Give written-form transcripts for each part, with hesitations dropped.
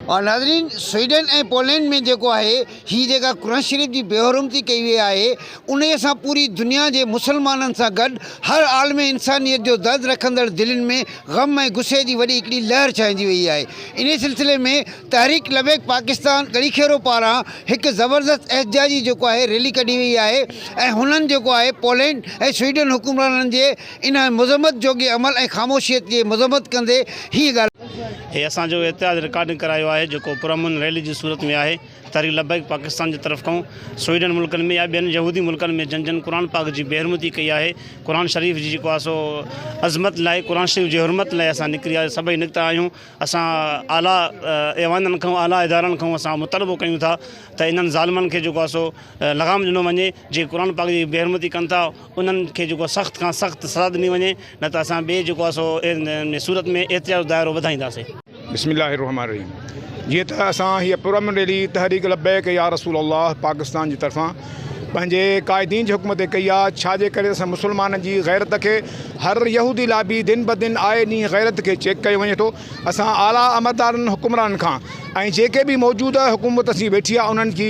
ناظرين Sweden ۽ Poland ۾ جيڪو آهي هي جيڪا قرآن شريف جي بيحرمتي ڪئي وئي آهي انهي سان پوري دنيا جي مسلمانن سان گڏ هر عالم انسانيت جو درد رکندڙ دلين ۾ غم ۽ غصي جي وڏي هڪڙي لهر ڇانئجي وئي آهي انهي سلسلي ۾ تحريڪ لبيڪ پاڪستان ڳڙهي خيرو پاران هڪ زبردست احتجاجي جيڪو آهي ريلي ڪڍي وئي آهي ۽ هنن جيڪو آهي پولينڊ ۽ سوئيڊن حڪمرانن جي ان مذمت جوڳي عمل ۽ خاموشيت جي مذمت ڪندي هيء ڳالهه هي اسان جو احتجاج رڪارڊنگ ڪرايو آهي جيڪو پرامن ريلي جي صورت ۾ آهي تحريڪ لبيڪ پاڪستان جي طرف کان سوئيڊن ملڪن ۾ يا ٻين يهودي ملڪن ۾ جن جن قرآن پاڪ جي بي حرمتي ڪئي آهي قرآن شريف جي جيڪو آهي سو عظمت لاء قرآن شريف جي حرمت لاء اسان نڪري آيا سڀئي نڪتا آهيون اسان اعليٰ ايوانن کان اعليٰ ادارن کان اسان مطالبو ڪيون ٿا ته انهن ظالمن کي جيڪو آهي سو لغام ڏنو وڃي جيڪي قرآن پاڪ جي بي حرمتي ڪن ٿا انهن کي جيڪو سخت کان سخت سزا ڏني وڃي نه ته اسان ٻئي جيڪو آهي سو ان صورت ۾ احتجاج جو دائرو وڌائينداسين. بسم الله الرحمٰن الرحيم جيئن ته اسان هيء پرامن ريلي تحريڪ لبيڪ يا رسول الله پاڪستان جي طرفان پنهنجي قائدين جي حڪم تي ڪئي آهي ڇا جي ڪري اسان مسلمانن جي غيرت کي هر يهودي لابي دن بدن آئي ڏينهن غيرت کي چيڪ ڪيو وڃي ٿو اسان اعليٰ عملدارن حڪمرانن کان ۽ جيڪي به موجوده حڪومت اسين ويٺي آهي انهن جي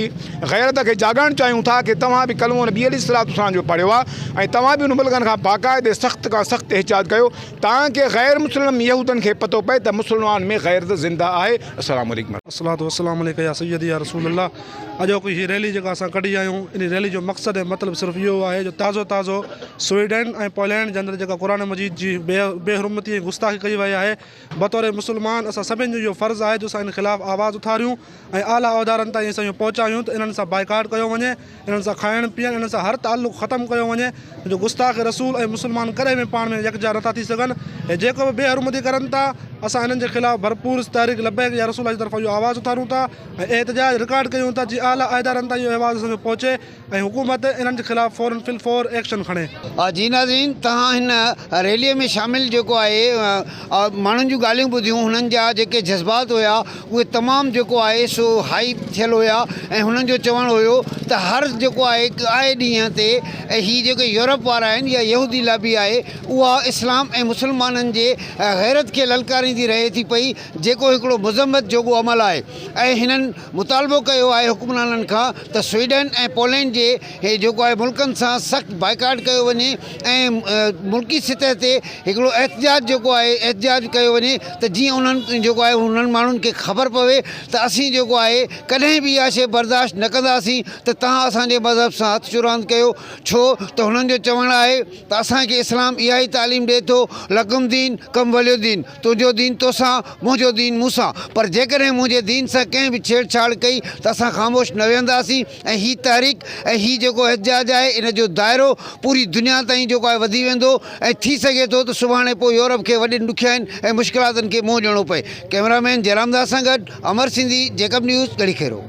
غيرت کي جاڳائڻ چاهيون ٿا ڪي توهان به ڪلمو نبي عليه الصلوة والسلام جو پڙهيو آهي ۽ توهان به انهن ملڪن کان باقاعدي سخت کان سخت احتجاج ڪيو تان ڪي غير مسلم يهودن کي پتو پئي ته مسلمان ۾ غيرت زنده آهي السلام عليڪم. الصلوة والسلام عليک يا سيدي يا رسول الله اڄوڪي هي ريلي جيڪا اسان ڪڍي آهيون انهي ريلي جو مقصد ۽ مطلب صرف اهو آهي جو تازو تازو سوئيڊن ۽ پولينڊ جي اندر جيڪا قرآن مجيد جي بي حرمتي ۽ گستاخي ڪئي وئي آهي بطور مسلمان اسان سڀن جو اهو فرض آهي جو اسان ان خلاف آواز اٿاريون ۽ اعليٰ عهدارن تائين اسان اهو پهچايون ته انهن سان بائيڪاٽ ڪيو وڃي، انهن سان کائڻ پيئڻ، انهن سان هر تعلق ختم ڪيو وڃي جو گستاخ رسول ۽ مسلمان ڪڏهن به پاڻ ۾ يڪجا نٿا ٿي سگهن ۽ جيڪو به بي حرمتي ڪرن ٿا اسان انهن جي خلاف ڀرپور تحريڪ لبيڪ يا رسول الله جي طرفان اهو آواز اٿاريون ٿا ۽ احتجاج رڪارڊ ڪيون ٿا جيئن اعليٰ عهدارن تائين اهو آواز اسان جو پهچي ۽ حڪومت انهن جي خلاف فورن في الفور ايڪشن کڻي. جي ناظرين توهان هن ريلي ۾ شامل جيڪو آهي ماڻهن جون ڳالهيون ٻڌيون هنن جا جيڪي جذبات هيا اهي تمام جيڪو آهي سو هائي ٿيل هيا ۽ هنن جو چوڻ هيو ته هر جيڪو آهي آئي ڏينهن تي هي جيڪي يورپ وارا آهن يا يهودي لابي آهي اها اسلام ۽ مسلمانن جي غيرت کي للڪاريندي رهي ٿي پئي جيڪو هڪڙو مذمت جوڳو عمل آهي ۽ هنن مطالبو ڪيو آهي حڪمرانن کان ته سوئيڊن ۽ پولينڊ جي جيڪو آهي ملڪن سان سخت بائيڪاٽ ڪيو وڃي ۽ ملڪي سطح تي هڪڙو احتجاج جيڪو آهي احتجاج ڪيو وڃي ته جيئن انهن جيڪو آهي انهن ماڻهن کي خبر پوي ته اسين جيڪو آهي ڪڏهن به اها شيء برداشت نه ڪنداسين ته توهان اسان جي مذهب سان هٿ چراند ڪيو ڇو ته هنن جو چوڻ آهي ته اسان کي اسلام اها ئي تعليم ڏئي ٿو لڪم دين ڪم وليو دين تنهنجو دين توسان، منهنجو دين مون سان، پر جيڪڏهن منهنجي دين سان ڪنهن به ڇيڙ ڇاڙ ڪئي ته اسان خاموش نه ويهنداسين ۽ هي تحريڪ ۽ هي جيڪو احتجاج آهي ان جو دائرو پوري دنيا تائين جيڪو آهي وڌي ويندو ۽ ٿي سگهي ٿو ته سڀاڻي پوء يورپ کي وڏين ڏکيائين ۽ مشڪلاتن کي منهن ڏيڻو پئي. ڪئميرا مين جئرام داس سان گڏ امر سنڌي، جيڪب نيوز، ڳڙهي خيرو.